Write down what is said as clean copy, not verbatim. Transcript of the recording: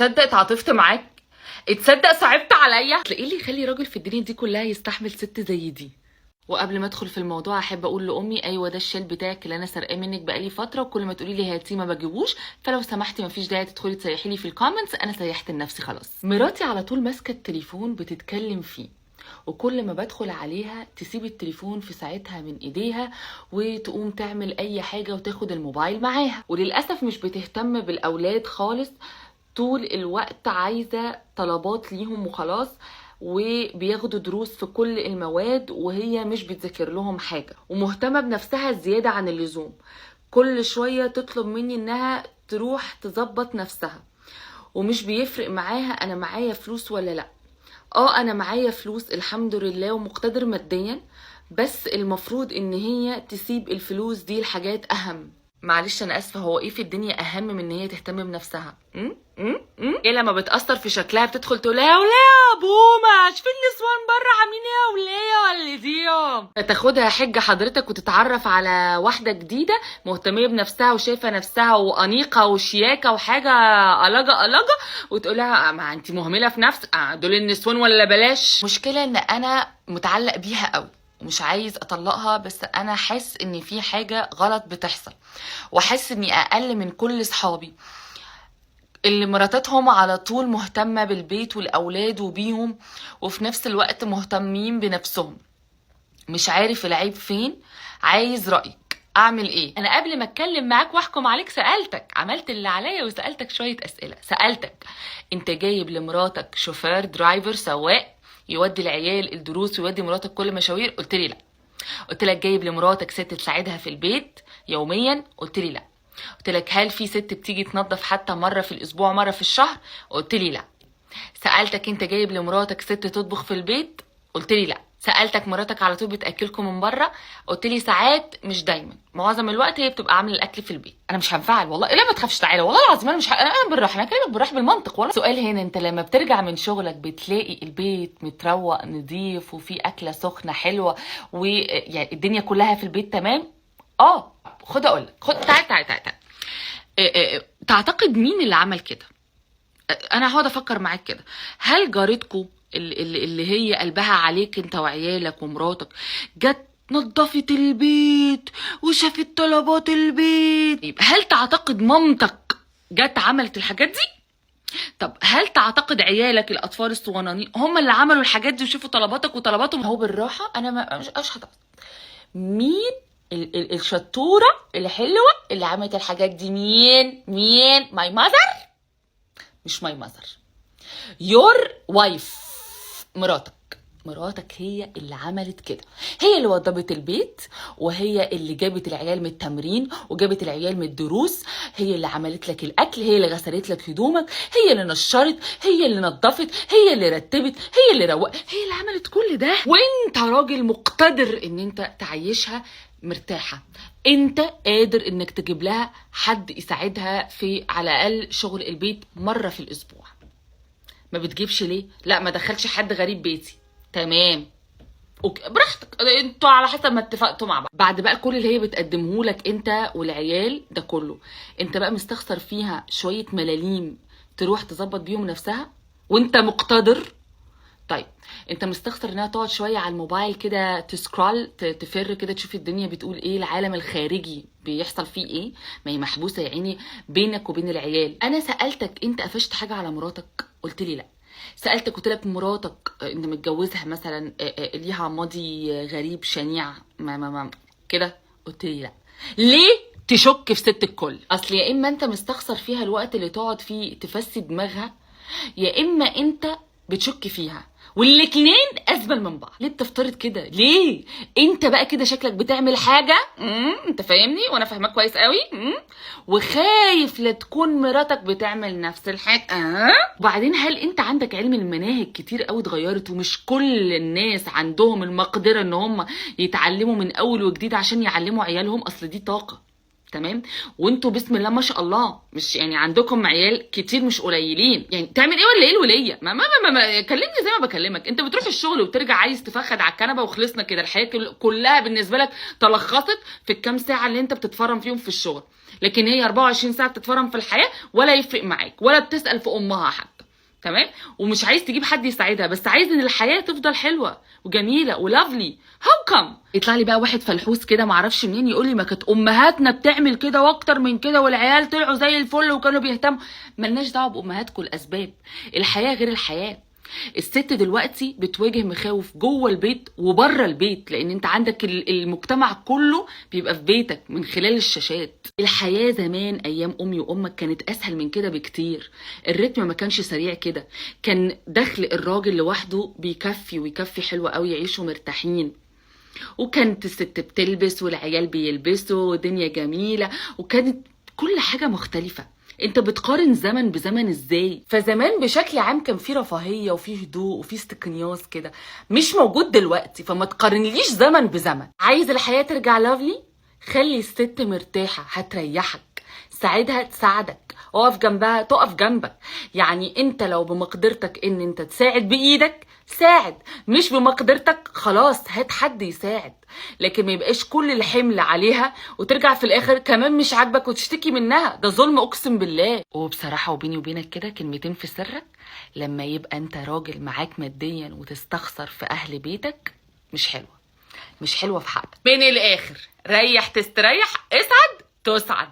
تصدق اتعاطفت معاك، تصدق صعبت عليا. ايه اللي يخلي راجل في الدنيا دي كلها يستحمل ست زي دي؟ وقبل ما ادخل في الموضوع احب اقول لامي ايوه ده الشال بتاعك اللي انا سرقاه منك بقالي فترة، وكل ما تقولي لي هاتيه ما بجيبوش، فلو سمحتي مفيش داعي تدخلي تسيحي لي في ال comments، انا سيحت لنفسي خلاص. مراتي على طول ماسكه التليفون بتتكلم فيه، وكل ما بدخل عليها تسيب التليفون في ساعتها من ايديها وتقوم تعمل اي حاجة وتاخد الموبايل معاها، وللاسف مش بتهتم بالاولاد خالص، طول الوقت عايزه طلبات ليهم وخلاص، وبياخدوا دروس في كل المواد وهي مش بتذاكر لهم حاجة، ومهتمة بنفسها زيادة عن اللزوم، كل شوية تطلب مني انها تروح تظبط نفسها، ومش بيفرق معاها انا معايا فلوس ولا لا. انا معايا فلوس الحمد لله ومقتدر ماديا، بس المفروض ان هي تسيب الفلوس دي لحاجات اهم. معلش انا اسفه، هو ايه في الدنيا اهم من ان هي تهتم بنفسها؟ ايه لما بتاثر في شكلها بتدخل تقول لها يا وليه يا بومه شوفي النسوان بره عاملين ايه يا وليه ولا دي، تاخدها حجه حضرتك وتتعرف على واحدة جديدة مهتميه بنفسها وشايفه نفسها وانيقه وشياكه وحاجه قلاجه قلاجه، وتقول لها ما انت مهملة في نفسك، دول النسوان ولا بلاش. مشكلة ان انا متعلق بيها قوي ومش عايز اطلقها، بس انا حاسس ان في حاجة غلط بتحصل، وحاسس اني اقل من كل صحابي اللي مراتاتهم على طول مهتمة بالبيت والاولاد وبيهم، وفي نفس الوقت مهتمين بنفسهم. مش عارف العيب فين، عايز رايك اعمل ايه؟ انا قبل ما اتكلم معاك واحكم عليك سالتك، عملت اللي عليا وسالتك شوية اسئلة. سالتك انت جايب لمراتك شوفير driver سواق يودي العيال الدروس ويودي مراتك كل مشاوير؟ قلت لي لا. قلت لك جايب لمراتك ست تساعدها في البيت يوميا؟ قلت لي لا. قلت لك هل في ست بتيجي تنظف حتى مرة في الاسبوع مرة في الشهر؟ قلت لي لا. سالتك انت جايب لمراتك ست تطبخ في البيت؟ قلت لي لا. سالتك مراتك على طول بتاكلكم من بره؟ قلت لي ساعات مش دايما، معظم الوقت هي بتبقى عامله الاكل في البيت. انا مش هنفعل والله، لا ما تخافش تعالى والله العظيم انا مش انا بالراحة، انا هكلمك بالراحة بالمنطق والله. سؤال هنا، انت لما بترجع من شغلك بتلاقي البيت متروق نظيف وفي اكله سخنة حلوة ويعني الدنيا كلها في البيت تمام؟ خد اقول لك، خد تعال تعال تعال تعال. تعتقد مين اللي عمل كده؟ انا هقعد افكر معاك كده. هل جارتكو اللي هي قلبها عليك انت وعيالك ومراتك جت نظفت البيت وشافت طلبات البيت؟ هل تعتقد مامتك جت عملت الحاجات دي؟ طب هل تعتقد عيالك الاطفال الصغنانين هم اللي عملوا الحاجات دي وشافوا طلباتك وطلباتهم؟ هو بالراحة انا مش هتعصب. مين الشطوره الحلوة اللي عملت الحاجات دي؟ مين؟ مين؟ my mother؟ مش my mother، your wife، مراتك. مراتك هي اللي عملت كده، هي اللي وضبت البيت، وهي اللي جابت العيال من التمرين وجابت العيال من الدروس، هي اللي عملت لك الاكل، هي اللي غسلت لك هدومك، هي اللي نشرت، هي اللي نظفت، هي اللي رتبت، هي اللي روقت، هي اللي عملت كل ده. وانت راجل مقتدر ان انت تعيشها مرتاحة، انت قادر انك تجيب لها حد يساعدها في على الاقل شغل البيت مرة في الاسبوع. ما بتجيبش ليه؟ لا ما دخلش حد غريب بيتي. تمام okay براحتك، انتوا على حسب ما اتفقتوا مع بعض. بعد بقى كل اللي هي بتقدمه لك انت والعيال ده كله، انت بقى مستخسر فيها شوية ملاليم تروح تظبط بيهم نفسها وانت مقتدر؟ طيب انت مستخسر انها تقعد شوية على الموبايل كده ت scroll تفر كده تشوف الدنيا بتقول ايه، العالم الخارجي بيحصل فيه ايه؟ ما هي محبوسة يا عيني بينك وبين العيال. انا سالتك انت قفشت حاجة على مراتك؟ قلت لي لا. سالتك قلت لك مراتك انت متجوزها مثلا ليها ماضي غريب شنيع ما ما ما كده؟ قلت لي لا. ليه تشك في ست الكل؟ اصل يا اما انت مستخسر فيها الوقت اللي تقعد فيه تفسي دماغها، يا اما انت بتشك فيها، والاتنين ازبل من بعض. ليه بتفترض كده؟ ليه انت بقى كده شكلك بتعمل حاجة، انت فاهمني وانا فاهمك كويس قوي، وخايف لا تكون مراتك بتعمل نفس الحاجة. وبعدين هل انت عندك علم المناهج كتير قوي اتغيرت، ومش كل الناس عندهم المقدرة ان هم يتعلموا من اول وجديد عشان يعلموا عيالهم؟ اصل دي طاقة، تمام؟ وانتوا بسم الله ما شاء الله مش يعني عندكم عيال كتير مش قليلين، يعني تعمل ايه ولا ايه الوليه؟ ما ما ما, ما كلمني زي ما بكلمك، انت بتروح الشغل وبترجع عايز تفخد على الكنبة وخلصنا كده، الحياة كلها بالنسبة لك تلخصت في الكام ساعة اللي انت بتتفرم فيهم في الشغل. لكن هي 24 ساعة بتتفرم في الحياة ولا يفرق معاك ولا بتسال في امها حتى، تمام؟ ومش عايز تجيب حد يساعدها، بس عايز ان الحياة تفضل حلوة وجميلة و lovely. how come يطلع لي بقى واحد فلحوس كده معرفش منين يقول لي ما كانت امهاتنا بتعمل كده واكتر من كده والعيال طلعوا زي الفل وكانوا بيهتموا. ملناش دعوه بامهاتكم، الاسباب الحياة غير الحياة. الست دلوقتي بتواجه مخاوف جوه البيت وبره البيت، لان انت عندك المجتمع كله بيبقى في بيتك من خلال الشاشات. الحياة زمان ايام امي وامك كانت اسهل من كده بكتير، الريتم ما كانش سريع كده، كان دخل الراجل لوحده بيكفي ويكفي حلو قوي، يعيشوا مرتاحين، وكانت الست بتلبس والعيال بيلبسوا ودنيا جميلة، وكانت كل حاجة مختلفة. انت بتقارن زمن بزمن ازاي؟ فزمان بشكل عام كان في رفاهية وفي هدوء وفي استقنياص كده مش موجود دلوقتي، فما تقارنليش زمن بزمن. عايز الحياة ترجع lovely؟ خلي الست مرتاحة هتريحك، ساعدها تساعدك، اقف جنبها تقف جنبك. يعني انت لو بمقدرتك ان انت تساعد بايدك ساعد، مش بمقدرتك خلاص هات حد يساعد، لكن ما يبقاش كل الحمل عليها وترجع في الاخر كمان مش عاجبك وتشتكي منها. ده ظلم اقسم بالله. وبصراحة وبيني وبينك كده كلمتين في سرك، لما يبقى انت راجل معاك ماديا وتستخسر في اهل بيتك مش حلوة، مش حلوة في حقك. من الاخر ريح تستريح، اسعد تسعد.